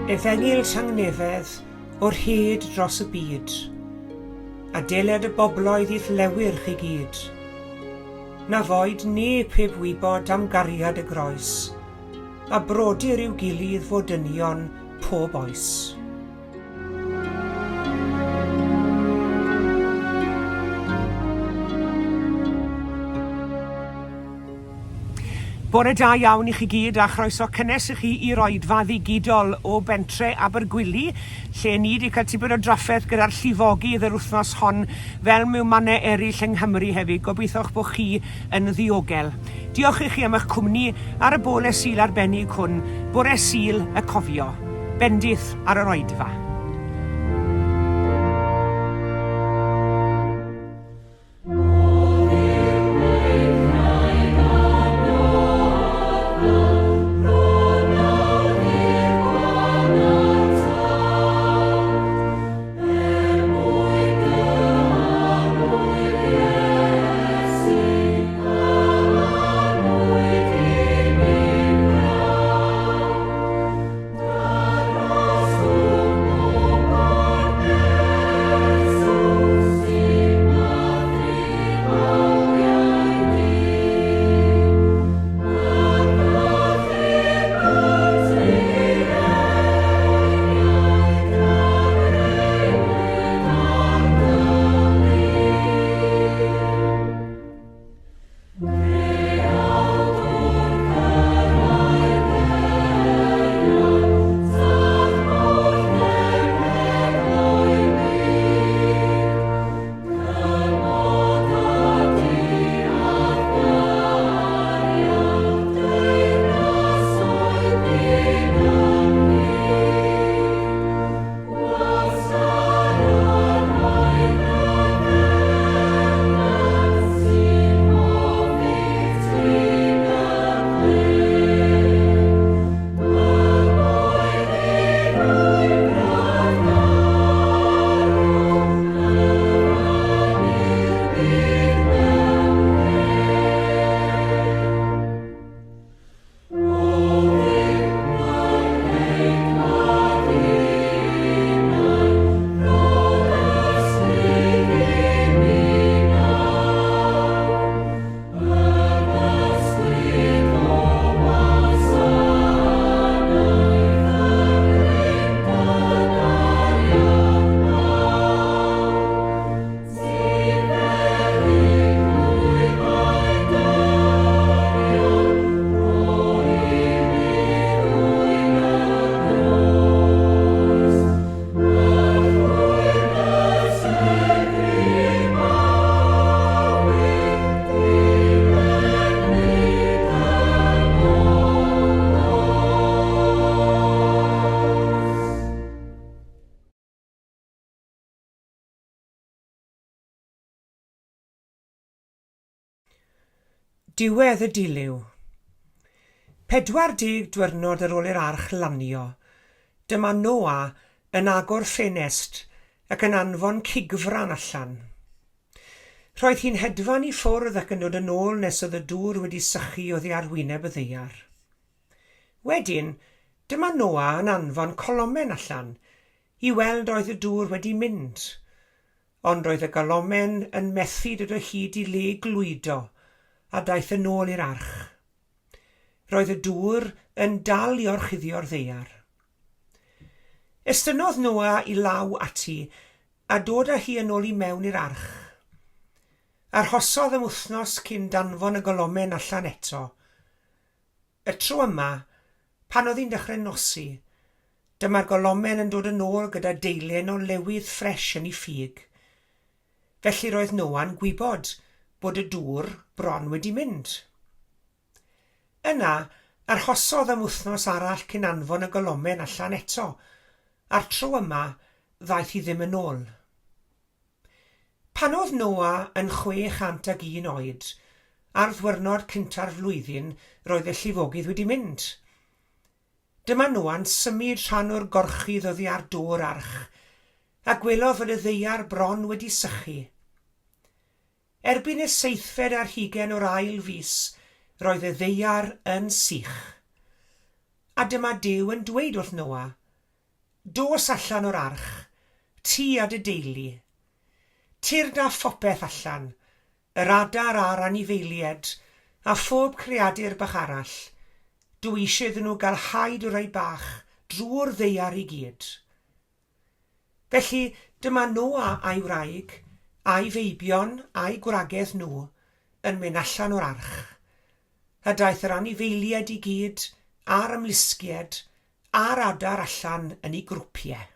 Efengyl tangnefedd o'r hyd dros y byd, a deled y bobloedd i'th lewyrch i gyd. Na foed neb heb wybod am gariad y groes, a brodyr i'w gilydd fod dynion pob oes. Bore da iawn i chi gyd a chroeso cynnes i chi i'r oedfa ddigidol o bentre Abergwili, lle ni wedi cael tipyn o drafferth gyda'r llifogydd yr wythnos hon, fel mewn mannau eraill yng Nghymru hefyd. Gobeithio'ch bod chi yn ddiogel. Diolch i chi am eich cwmni ar y bore Sul arbennig hwn, bore Sul y Cofio. Bendith ar yr oedfa. Diwedd y dilyw. 40 dwyrnod ar ôl i'r arch lanio, dyma Noa yn agor ffenest ac yn anfon cigfran allan. Roedd hi'n hedfan i ffwrdd ac yn dod yn ôl nes oedd y dŵr wedi sychu oddi ar wyneb y ddaear. Wedyn, dyma Noa yn anfon colomen allan i weld oedd y dŵr wedi mynd. Ond roedd y galomen yn methu dod o hyd i le i glwydo, a daeth yn ôl i'r arch. Roedd y dŵr yn dal i orchuddio'r ddaear. Estynnodd Noa i law ati a dod â hi yn ôl i mewn i'r arch. Arhosodd am wythnos cyn danfon y galomen allan eto. Y tro yma, pan oedd hi'n dechrau nosi, dyma'r golomen yn dod yn ôl gyda deilen o lewydd ffresh yn ei phig. Felly roedd Noa'n gwybod bod y dŵr bron wedi mynd. Yna, arhosodd am wythnos arall cyn anfon y golomen allan eto, a'r tro yma, ddaeth hi ddim yn ôl. Pan oedd Noa yn 601 oed, ar ddwyrnod cynta'r flwyddyn roedd y llifogydd wedi mynd. Dyma Noa'n symud rhan o'r gorchudd oddi ar do'r arch, a gwelodd fod y ddaear bron wedi sychu. Erbyn y seithfed ar hugain o'r ail fis roedd y ddaear yn sych. A dyma Duw yn dweud wrth Noa, Dos allan o'r arch, ti a dy deulu. Tyrd â phopeth allan, yr adar a'r anifeilied, a phob creadur bach arall. Dw i eisiau iddyn nhw gael haid o rai bach drwy'r ddaear i gyd. Felly, dyma Noa a'i wraig, a'i feibion a'u gwragedd nhw, yn mynd allan o'r arch. A daeth yr anifeiliaid i gyd, a'r ymlusgiaid, a'r adar allan yn eu grwpiau.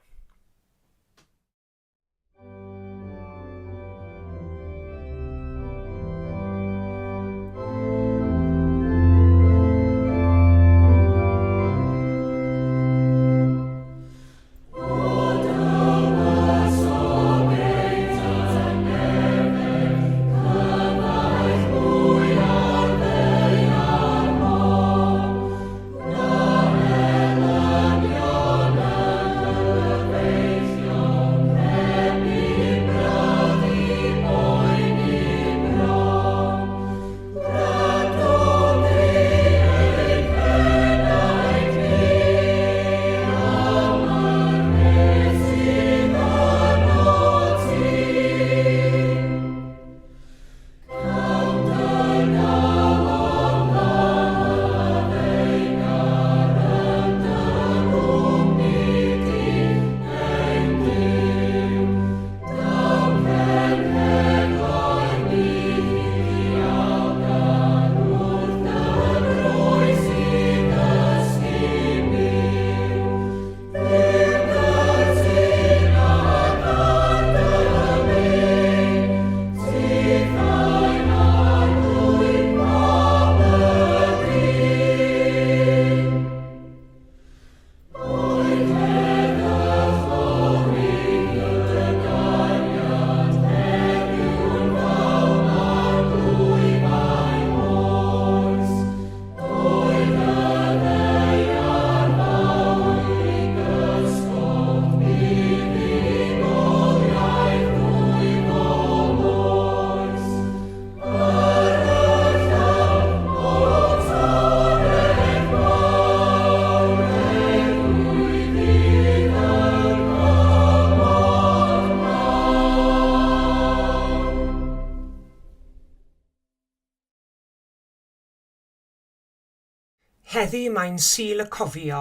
Heddi mae'n Sul y Cofio.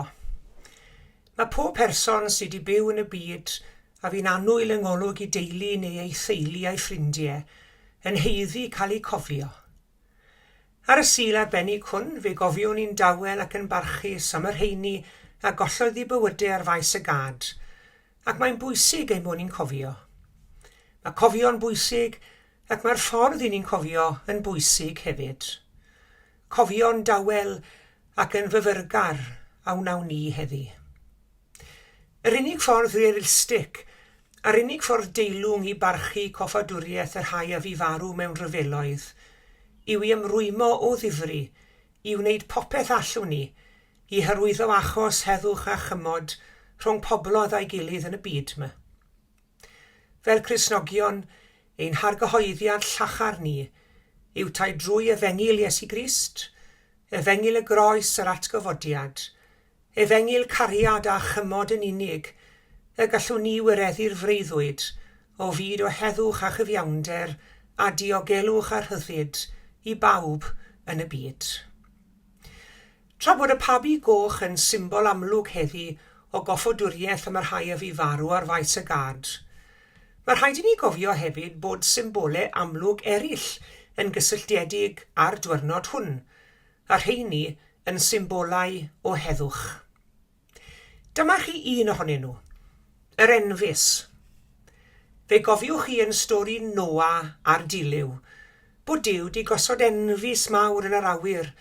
Mae pob person sydd wedi byw yn y byd a fu'n annwyl yng ngolwg ei deulu neu ei theulu a'i ffrindiau yn haeddu cael eu cofio. Ar y Sul arbennig hwn, fe gofiwn ni'n dawel ac yn barchus am y rheini a gollodd eu bywydau ar faes y gad, ac mae'n bwysig ein bod ni'n cofio. Mae cofio'n bwysig, ac mae'r ffordd i ni'n cofio yn bwysig hefyd. Cofio'n dawel ac yn fyfyrgar a wnawn ni heddi. Yr unig ffordd realistig a'r unig ffordd deilwng i barchu coffadwriaeth y rhai a fu farw mewn rhyfeloedd yw i ymrwymo o ddifri i wneud popeth allwn ni i hyrwyddo achos heddwch a chymod rhwng pobloedd a'i gilydd yn y byd 'ma. Fel Cristnogion, ein hargyhoeddiad llachar ni yw tae drwy Efengyl Iesu Grist, Efengyl y Groes a'r Atgyfodiad, Efengyl cariad a chymod yn unig, y gallwn ni wireddu'r freuddwyd o fyd o heddwch a chyfiawnder a diogelwch a rhyddid i bawb yn y byd. Tra bod y pabi goch yn symbol amlwg heddi o goffodwriaeth am y rhai a fu farw ar faes y gad, mae rhaid i ni gofio hefyd bod symbolau amlwg eraill yn gysylltiedig â'r dwyrnod hwn, a rheini yn symbolau o heddwch. Dyma chi un ohonyn nhw, yr enfys. Fe gofiwch chi yn stori Noa a'r dilyw, bod Duw 'di gosod enfys mawr yn yr awyr,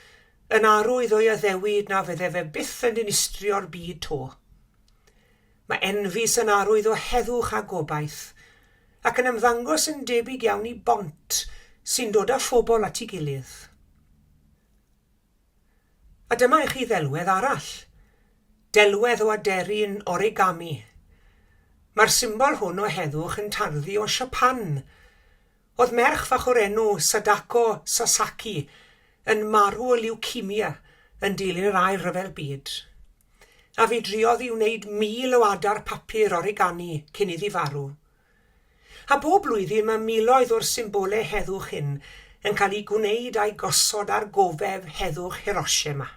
yn arwydd o'i addewid na fydde fe byth yn dinistrio'r byd 'to. Mae enfys yn arwydd o heddwch a gobaith, ac yn ymddangos yn debyg iawn i bont sy'n dod â phobl at ei gilydd. A dyma i chi ddelwedd arall. Delwedd o aderyn origami. Mae'r symbol hwn o heddwch yn tarddu o Siapan. Oedd merch fach o'r enw Sadako Sasaki yn marw o lewcemia yn dilyn yr Ail Ryfel Byd. A fe driodd i wneud 1,000 o adar papur origami cyn iddi farw. A bob blwyddyn mae miloedd o'r symbolau heddwch hyn yn cael eu gwneud a'u gosod ar gofeb heddwch Hiroshima.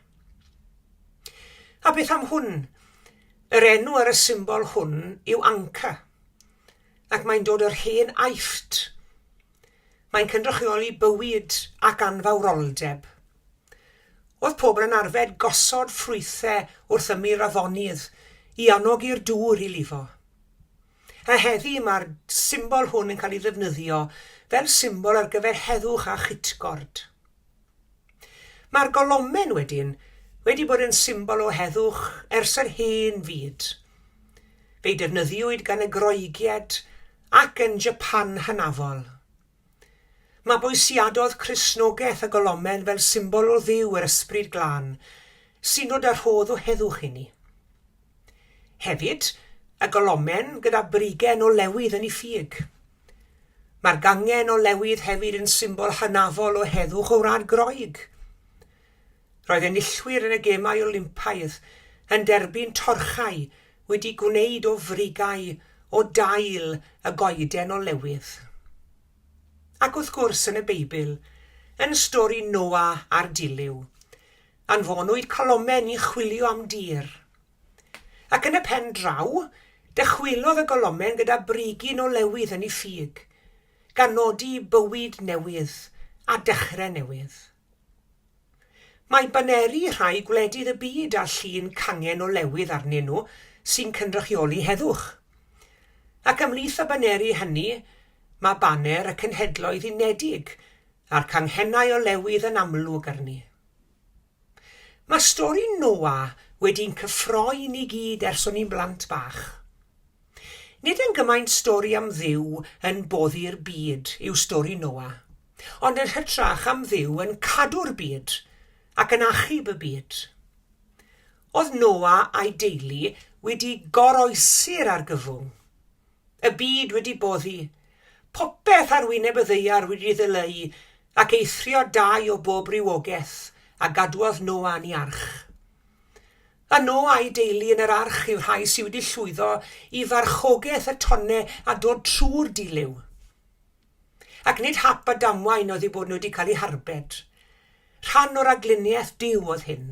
A beth am hwn? Yr enw ar y symbol hwn yw anchor, ac mae'n dod o'r hen Aifft. Mae'n cynrychioli bywyd ac anfawroldeb. Oedd pobl yn arfer gosod ffrwythau wrth ymyl afonydd i anogi'r dŵr i lifo. A heddi mae'r symbol hwn yn cael ei ddefnyddio fel symbol ar gyfer heddwch a chytgord. Mae'r golomen wedyn wedi bod yn symbol o heddwch ers yr hen fyd. Fe'i defnyddiwyd gan y Groegiaid ac yn Japan hynafol. Mabwysiadodd Cristnogaeth y golomen fel symbol o Dduw yr Ysbryd Glân, sy'n dod â rhodd o heddwch i ni. Hefyd, y golomen gyda brigen olewydd yn ei ffug. Mae'r gangen olewydd hefyd yn symbol hynafol o heddwch o wlad Groeg. Roedd enillwyr yn y Gemau Olympaidd yn derbyn torchau wedi gwneud o frigau o dail y goeden olewydd. Ac wrth gwrs yn y Beibl, yn stori Noa a'r dilyw, anfonwyd colomen i chwilio am dir. Ac yn y pen draw, dychwelodd y golomen gyda brigyn olewydd yn ei ffug, gan nodi bywyd newydd a dechrau newydd. Mae baneri rhai gwledydd y byd â llun cangen olewydd arnyn nhw sy'n cynrychioli heddwch. Ac ymhlith y baneri hynny mae baner y Cenhedloedd Unedig a'r canghennau olewydd yn amlwg arni. Mae stori Noa wedi'n cyffroi ni gyd ers o'n ni'n blant bach. Nid yn gymaint stori am Dduw yn boddi'r byd yw stori Noa, ond yn hytrach am Dduw yn cadw'r byd ac yn achub y byd. Oedd Noa a'i deulu wedi goroesi'r argyfwng. Y byd wedi boddi, popeth ar wyneb y ddaear wedi ddileu ac eithrio dau o bob rhywogaeth a gadwodd Noa yn ei arch. A Noa a'i deulu yn yr arch yw'r rhai sydd wedi llwyddo i farchogaeth y tonne a dod trwy'r dilyw. Ac nid hap a damwain oedd eu bod nhw wedi cael eu harbed. Rhan o ragluniaeth Duw oedd hyn.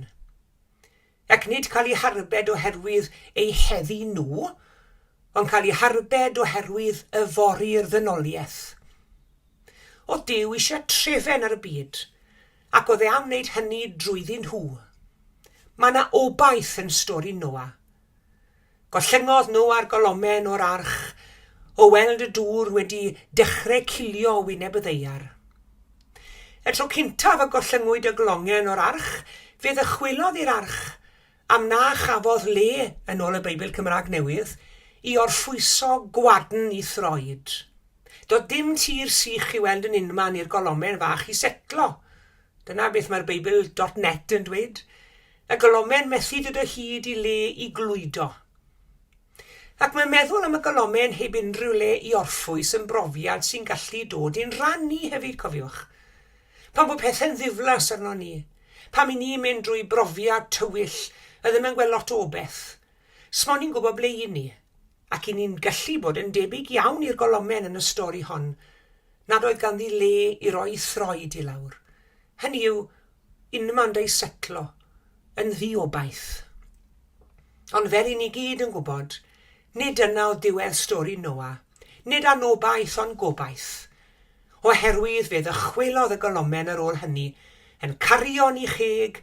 Ac nid cael eu harbed oherwydd eu heddi nhw, ond cael eu harbed oherwydd yfory'r ddynoliaeth. Oedd Duw eisiau trefen ar y byd, Ac oedd e am wneud hynny drwyddyn nhw. Mae 'na obaith yn stori Noa. Gollyngodd Noa'r golomen o'r arch o weld y dŵr wedi dechrau cilio o wyneb y ddaear. Y tro cyntaf y gollyngwyd y glongen o'r arch, fe ddychwelodd i'r arch am na chafodd le, yn ôl y Beibl Cymraeg Newydd, i orffwyso gwadn i throed. Doedd dim tir sych i weld yn unman i'r golomen fach i setlo. Dyna beth mae'r Beibl dot net yn dweud. Y golomen methu dod o hyd i le i glwydo. Ac mae meddwl am y golomen heb unrhyw le i orffwys yn brofiad sy'n gallu dod i'n rhan ni hefyd, cofiwch. Pan bod pethau'n ddiflas arno ni, pam i ni mynd drwy brofiad tywyll a ddim yn gweld lot o obeth, Smo ni'n gwybod ble y'n ni, ac y'n ni'n gallu bod yn debyg iawn i'r golomen yn y stori hon, nad oedd ganddi le i roi throed i lawr. Hynny yw, unman 'da i setlo, yn ddi-obaith. Ond fel y'n ni gyd yn gwybod, nid dyna oedd diwedd stori Noa, nid anobaith ond gobaith. Oherwydd fe ddychwelodd y golomen ar ôl hynny, yn cario yn ei cheg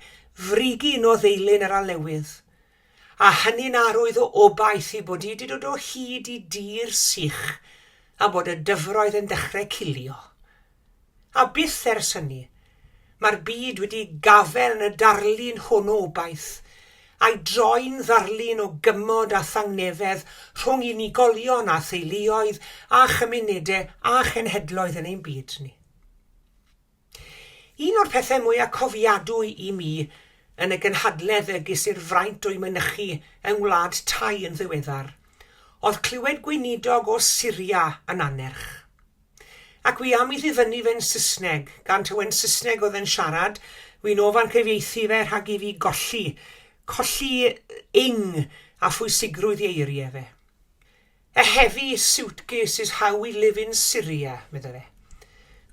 frigyn o ddeilyn yr alewydd, A hynny'n arwydd o obaith ei bod hi 'di dod o hyd i dir sych a bod y dyfroedd yn dechrau cilio. A byth ers hynny, mae'r byd wedi gafael yn y darlun hwn o obaith, a'i droi'n ddarlun o gymod a thangnefedd rhwng unigolion a theuluoedd a chymunedau a chenhedloedd yn ein byd ni. Un o'r pethau mwya' cofiadwy i mi yn y gynhadledd y ges i'r fraint o'i mynychu yng Ngwlad Thai yn ddiweddar, oedd clywed gweinidog o Syria yn annerch. Ac wi am i ddifynnu fe'n Saesneg, gan taw yn Saesneg oedd e'n siarad, wi'n ofan cyfieithu fe rhag i fi golli Colli ing a phwysigrwydd ei eiriau fe. A heavy suitcase is how we live in Syria, meddai fe.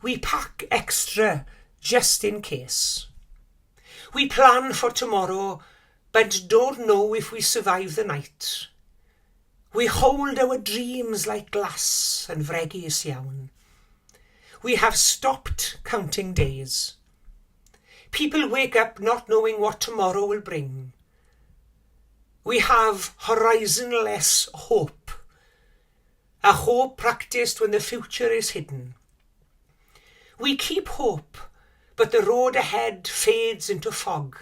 We pack extra just in case. We plan for tomorrow, but don't know if we survive the night. We hold our dreams like glass, yn fregus iawn. We have stopped counting days. People wake up not knowing what tomorrow will bring. We have horizonless hope, a hope practiced when the future is hidden. We keep hope, but the road ahead fades into fog.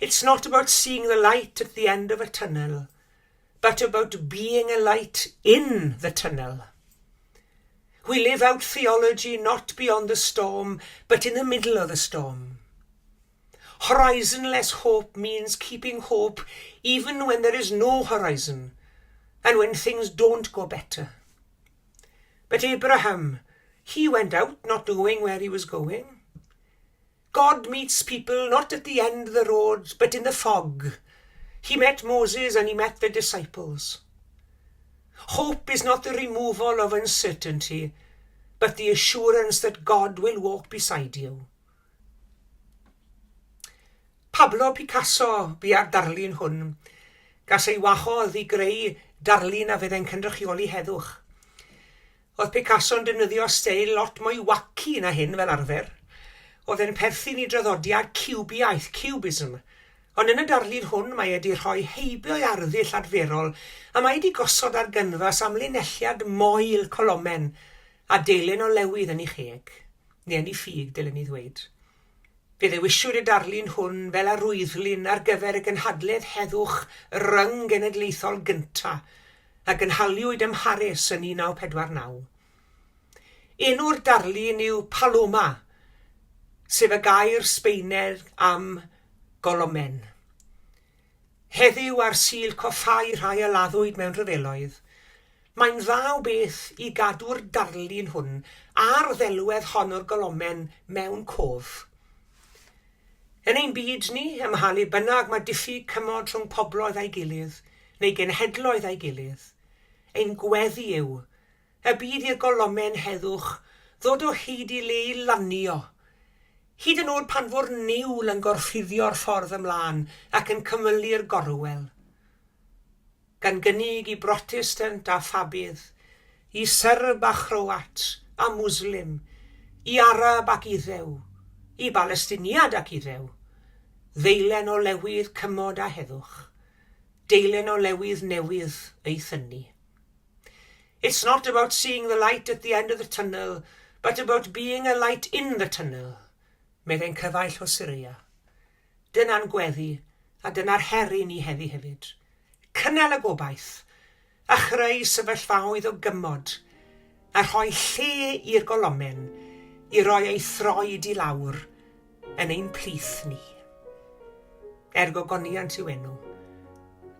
It's not about seeing the light at the end of a tunnel, but about being a light in the tunnel. We live out theology not beyond the storm, but in the middle of the storm. Horizonless hope means keeping hope even when there is no horizon and when things don't go better. But Abraham, he went out not knowing where he was going. God meets people not at the end of the road, but in the fog. He met Moses and he met the disciples. Hope is not the removal of uncertainty, but the assurance that God will walk beside you. Pablo Picasso bia'r darlun hwn, gas ei wahodd i greu darlun a fyddai'n cynrychioli heddwch. Oedd Picasso'n defnyddio steil lot mwy wacky na hyn fel arfer. Oedd e'n perthyn i draddodiad ciwbiaeth, cubism, ond yn y darlun hwn mae e 'di rhoi heibio ei arddull adferol a mae 'di gosod ar gynfas amlinelliad moel colomen a deilen o lewydd yn ei cheg, neu yn ei ffug dylen i ddweud. Fe ddewisiwyd y darlun hwn fel arwyddlun ar gyfer y gynhadledd heddwch ryng-genedlaethol gynta a gynhaliwyd ym Mharis yn 1949. Enw'r darlun yw Paloma, sef y gair Sbaeneg am golomen. Heddiw ar Sul coffáu rhai a laddwyd mewn rhyfeloedd, mae'n dda o beth i gadw'r darlun hwn a'r ddelwedd hon o'r golomen mewn cof. Yn ein byd ni, ym mha le bynnag mae diffyg cymod rhwng pobloedd a'i gilydd, neu genhedloedd a'i gilydd, ein gweddi yw y bydd i'r golomen heddwch ddod o hyd i le i lanio, hyd yn oed pan fo'r niwl yn gorchuddio'r ffordd ymlaen ac yn cymylu'r gorwel. Gan gynnig i Brotestant a Phabydd, i Serb a Chroat a Mwslim, i Arab ac Iddew, i Balestiniad ac Iddew, ddeilen o lewydd cymod a heddwch, deilen o lewydd newydd ei thynnu. It's not about seeing the light at the end of the tunnel, but about being a light in the tunnel, meddai'n cyfaill o Syria. Dyna'n gweddi, a dyna'r her i ni heddi hefyd. Cynnal y gobaith, a chreu sefyllfaoedd o gymod, a rhoi lle i'r golomen i roi ei throed i lawr yn ein plith ni. Er gogoniant i'w enw.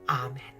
Amen.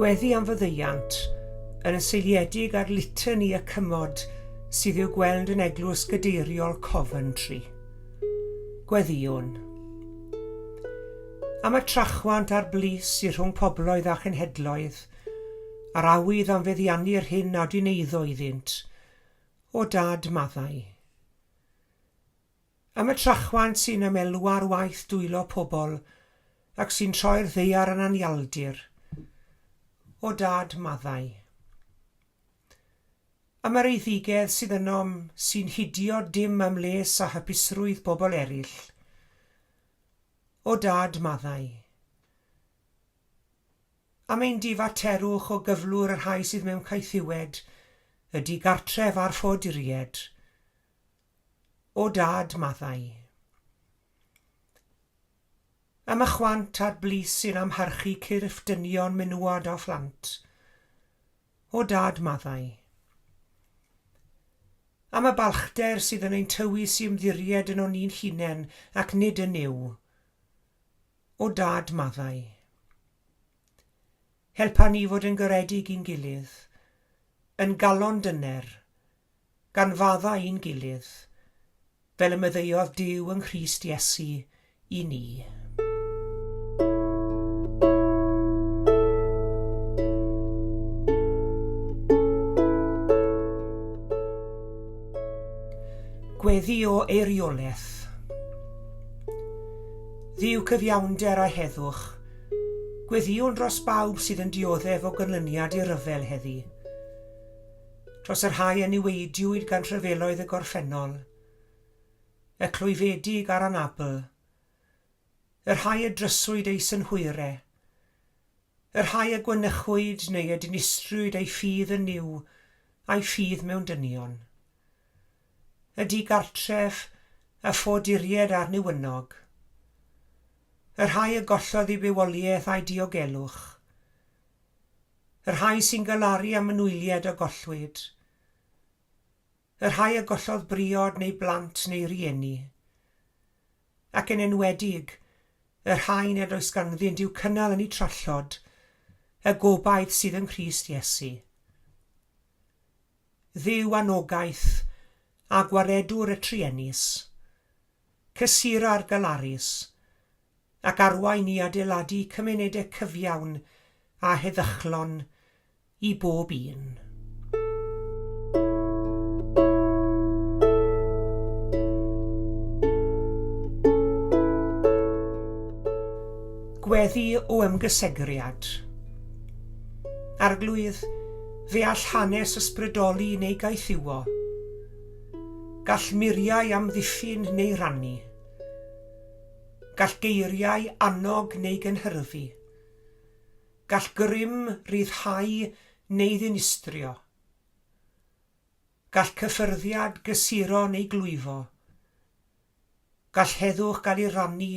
Gweddi am faddeuant yn seiliedig ar litany y cymod sydd i'w gweld yn Eglwys Gadeiriol Coventry. Gweddïwn. Am y trachwant a'r blys sy rhwng pobloedd a chenhedloedd, a'r awydd am feddiannu'r hyn nad yw'n eiddo iddynt, o Dad maddau. Am y trachwant sy'n ymelwa ar waith dwylo pobl ac sy'n troi'r ddaear yn anialdir. O Dad, maddau. Am yr eiddigedd sydd ynom sy'n hidio dim am les a hapusrwydd pobl eraill. O Dad, maddau. Am ein difaterwch o gyflwr y rhai sydd mewn caethiwed, y digartref a'r ffoaduried. O Dad, maddau. Am y chwant a'r blys sy'n amharchu cyrff dynion, menywod a phlant. O Dad, maddau. Am y balchder sydd yn ein tywys i ymddiried ynon ni'n hunain ac nid yn Nuw. O Dad, maddau. Helpa ni fod yn garedig i'n gilydd, yn galon dyner, gan faddau i'n gilydd, fel y maddeuodd Duw yng Nghrist Iesu i ni. Gweddi o eiriolaeth. Dduw cyfiawnder a heddwch, gweddïwn dros bawb sydd yn dioddef o ganlyniad i ryfel heddi. Dros y rhai a niweidiwyd gan rhyfeloedd y gorffennol, y clwyfedig a'r anabl, y rhai y dryswyd eu synhwyre, y rhai y gwanychwyd neu y dinistriwyd eu ffydd yn Nuw a'u ffydd mewn dynion, y digartref, y ffoaduriaid a'r newynog, y rhai y gollodd eu bywoliaeth a'u diogelwch, Y rhai sy'n galaru am anwyliaid a gollwyd. Y rhai a gollodd briod neu blant neu rieni. Ac yn enwedig, y rhai nad oes ganddynt i'w cynnal yn eu trallod, y gobaith sydd yng Nghrist Iesu. Dduw anogaeth a gwaredwr y truenus. Cysura'r galarus, ac arwain i adeiladu cymunedau cyfiawn a heddychlon i bob un. Gweddi o ymgysegriad. Arglwydd, fe all hanes ysbrydoli neu gaethiwo. Gall muriau amddiffyn neu rannu. Gall geiriau annog neu gynhyrfu. Gall grym ryddhau neu ddinistrio. Gall cyffyrddiad gysuro neu glwyfo. Gall heddwch gael ei rannu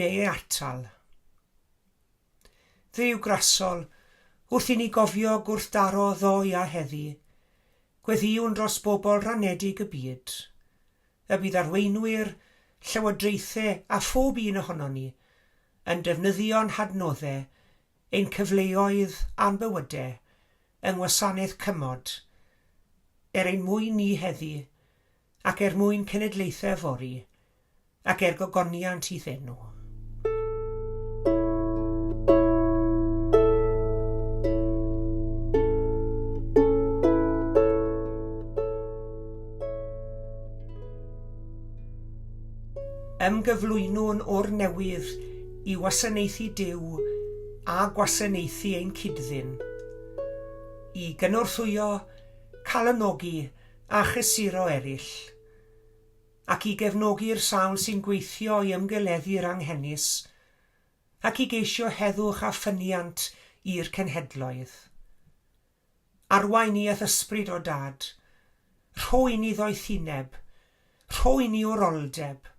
neu ei atal. Dduw grasol, wrth i ni gofio gwrthdaro ddoe a heddi, gweddïwn dros bobl ranedig y byd, y bydd arweinwyr, llywodraethau a phob un ohonon ni yn defnyddio'n hadnoddau, ein cyfleoedd a'n bywydau yng ngwasanaeth cymod, er ein mwyn ni heddi ac er mwyn cenedlaethau yfory, ac er gogoniant i'th enw. Ymgyflwynwn o'r newydd i wasanaethu Duw a gwasanaethu ein cyd-ddyn, i gynorthwyo, calonogi a chysuro eraill, ac i gefnogi'r sawl sy'n gweithio i ymgeleddu'r anghenus, ac i geisio heddwch a ffyniant i'r cenhedloedd. Arwain ni a'th ysbryd, O Dad. Rho i ni ddoethineb, rho i ni wroldeb,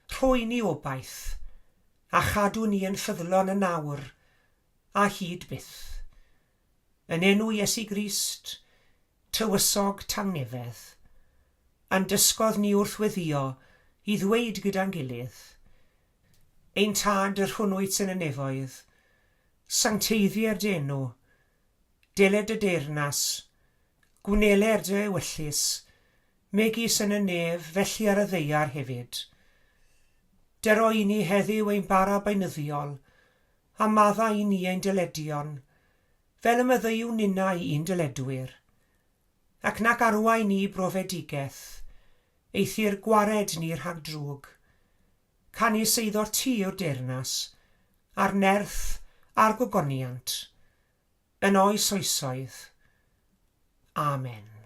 rho i ni obaith, a chadw ni yn ffyddlon yn awr a hyd byth. Yn enw Iesu Grist, Tywysog Tangnefedd, a'n dysgodd ni wrth weddïo i ddweud gyda'n gilydd, Ein Tad yr hwn wyt yn y nefoedd, sancteiddier dy enw, Deled dy deyrnas, gwneler dy ewyllys, megis yn y nef, felly ar y ddaear hefyd. Dero i ni heddiw ein bara beunyddiol, a maddau i ni ein dyledion, fel y maddeuwn ninnau i'n dyledwyr. Ac nac arwain ni i brofedigaeth, eithr gwared ni rhag drwg. Canys eiddo ti yw'r deyrnas, a'r nerth, a'r gogoniant, yn oes oesoedd. Amen.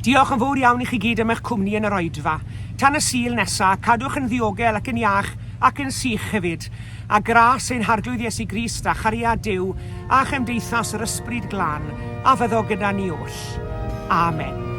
Diolch yn fawr iawn i chi gyd am eich cwmni yn yr oedfa. Tan y Sul nesa, cadwch yn ddiogel ac yn iach ac yn sych hefyd. A gras ein Harglwydd Iesu Grist a chariad Duw a chymdeithas yr Ysbryd Glân a fyddo gyda ni oll. Amen.